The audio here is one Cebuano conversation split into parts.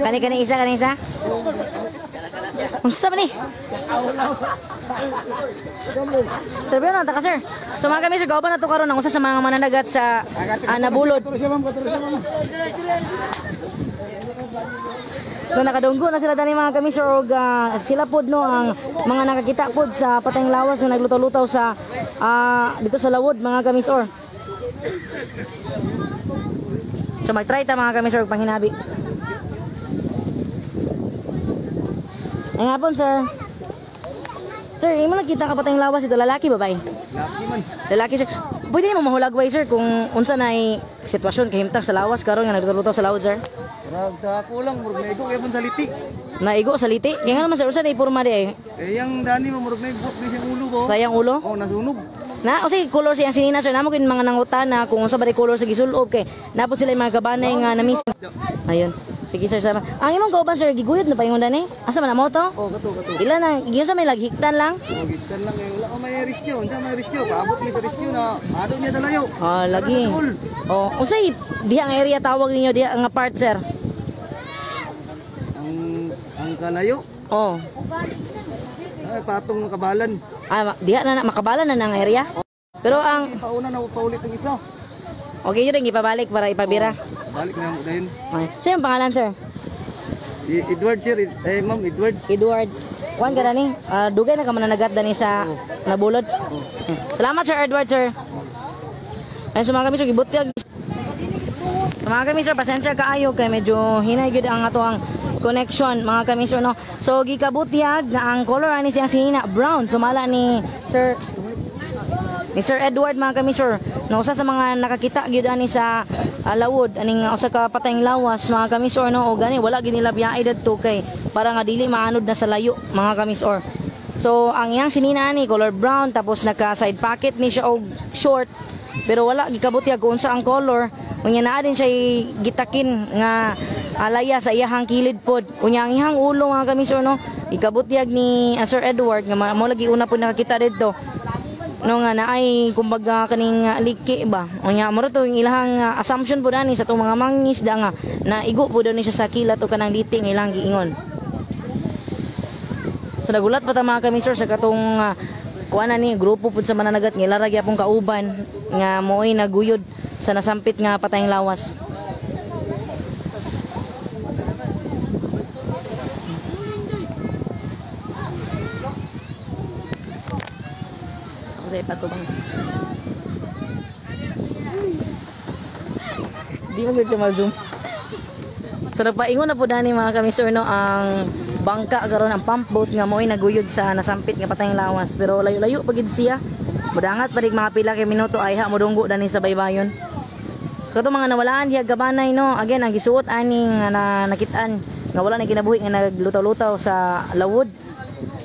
Kani kani isa, kani isa. Unsa ba ni? Interview na ta ka, sir. So mga kami sir, kauban na to karon ang usa sa mga mananagat sa Nabulod. So nakadunggo na sila dani mga kami sir og sila pod no ang mga nakakita pod sa patayng lawas na naglutaw-lutaw sa dito sa Lawod mga kami sir. So mag-try ta mga kami sir og panghinabi. Ay nga pon sir. Sir, imo nakita ka patayng lawas ito lalaki babae? Laki man. Lalaki sir. Pwede nimo mahulagway sir kung unsa nay sitwasyon kahimtang sa lawas karon nga naglutaw-lutaw sa Lawod sir? Murag sa ako lang, murag naigo kaya pun sa liti. Naigo sa liti? Kaya nga naman sir, unsa nay porma di ay? Eh, yang dani mo, murag naigo ni siyang ulo ba? Sayang ulo? Oh, nasunog. Na, o sige, color siyang sinina sir. Namo kin mga nangutana kung unsa ba di color sa gisulob kay napod sila yung mga gabanay nga namiss. Ayun. Sige sir, sama. Ang imong kauban sir, giguyod na pa ingon dani? Asa man na mo to? Oh, kato, kato. Ila na, giunsa may laghiktan lang? Oh, gigtan lang eh. Wala ko may rescue. Unsa may rescue? Paabot mi sa rescue na. Ado niya sa layo. Ah, lagi. Oh, unsay diha ang area tawag ninyo diha nga part sir? Ang kalayo. Oh. Ay, patong ng kabalan. Ah, diha na, na makabalan na ng area. Pero ang Pauna na paulit ang isla. Okay, yun rin ipabalik para ipabira. Oh, balik na mo dayon. Okay. Sir, yung pangalan sir? Edward sir, eh ma'am Edward. Edward. Kuan ka dani? Dugay na ka mananagat dani sa Nabulod. Salamat sir Edward sir. Ayun sa mga kami sir, gibutyag. Sa mga kami sir, pasensya kaayo kay medyo hinay gyud ang ato ang connection mga kami sir no. So gikabutyag na ang color ani siyang sinina brown sumala ni Sir Edward mga kami sir. No, usa sa mga nakakita gyud ani sa Lawod aning usa ka patayng lawas mga kami sir no, o gani wala gyud nila biyahe didto kay para nga dili maanod na sa layo mga kami sir. So ang iyang sinina ani color brown tapos naka side pocket ni siya og short pero wala gikabutyag kung unsa ang color. Unya naa din siya gitakin nga alaya sa iyahang kilid pod. Unya ang iyang ulo mga kami sir no, gikabutyag ni Sir Edward nga mo lagi una pod nakakita didto. No nga naay kumbaga kaning liki ba. Unya mo to yung ilahang assumption po dani sa tong mga mangisda nga naigo po daw ni siya sa kilat o kanang liti nga ilang giingon. So nagulat pa ta mga kami sir sa katong kuan na ni grupo pud sa mananagat nga ilara gyapon kauban nga mo'y naguyod sa nasampit nga patayng lawas. Sa ipatubang. Di mo gud siya ma-zoom. So nagpaingon na po dani mga kami sir no ang bangka karon ang pump boat nga mo'y naguyod sa nasampit nga patayng lawas pero layo-layo pa gid siya. Mudangat pa dig mga pila kay minuto ay ha modunggo dani sa baybayon. So katong mga nawalaan diha gabanay no, again ang gisuot aning na nakit-an nga wala na kinabuhi nga naglutaw-lutaw sa Lawod.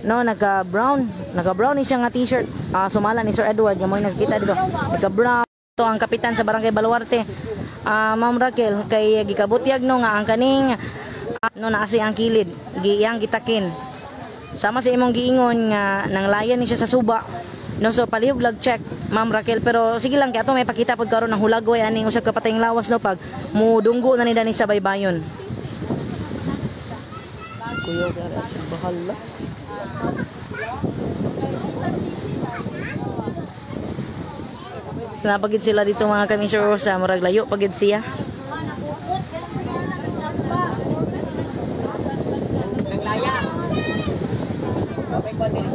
No, naka-brown. Naka-brown ni siya nga t-shirt. Sumala ni Sir Edward nga mo'y nakikita dito. Naka-brown. Ito ang kapitan sa Barangay Baluarte. Ma'am Raquel, kay gikabutyag no nga ang kaning no naa siya ang kilid, giyang gitakin. Sama sa imong giingon nga nanglayan ni siya sa suba. No, so palihog lag check Ma'am Raquel, pero sige lang kay ato may pakita pud karon ang hulagway aning usa ka patayng lawas no pag mudunggo na ni dani sa baybayon. Kuya, bahala. So, napagid sila dito mga kami sir sa murag layo pagid siya.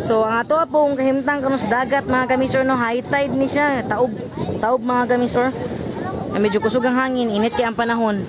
So ang ato pong kahimtang karon sa dagat mga kami sir no, high tide ni siya, taob, taob mga kami sir. Ay, medyo kusog ang hangin, init kay ang panahon.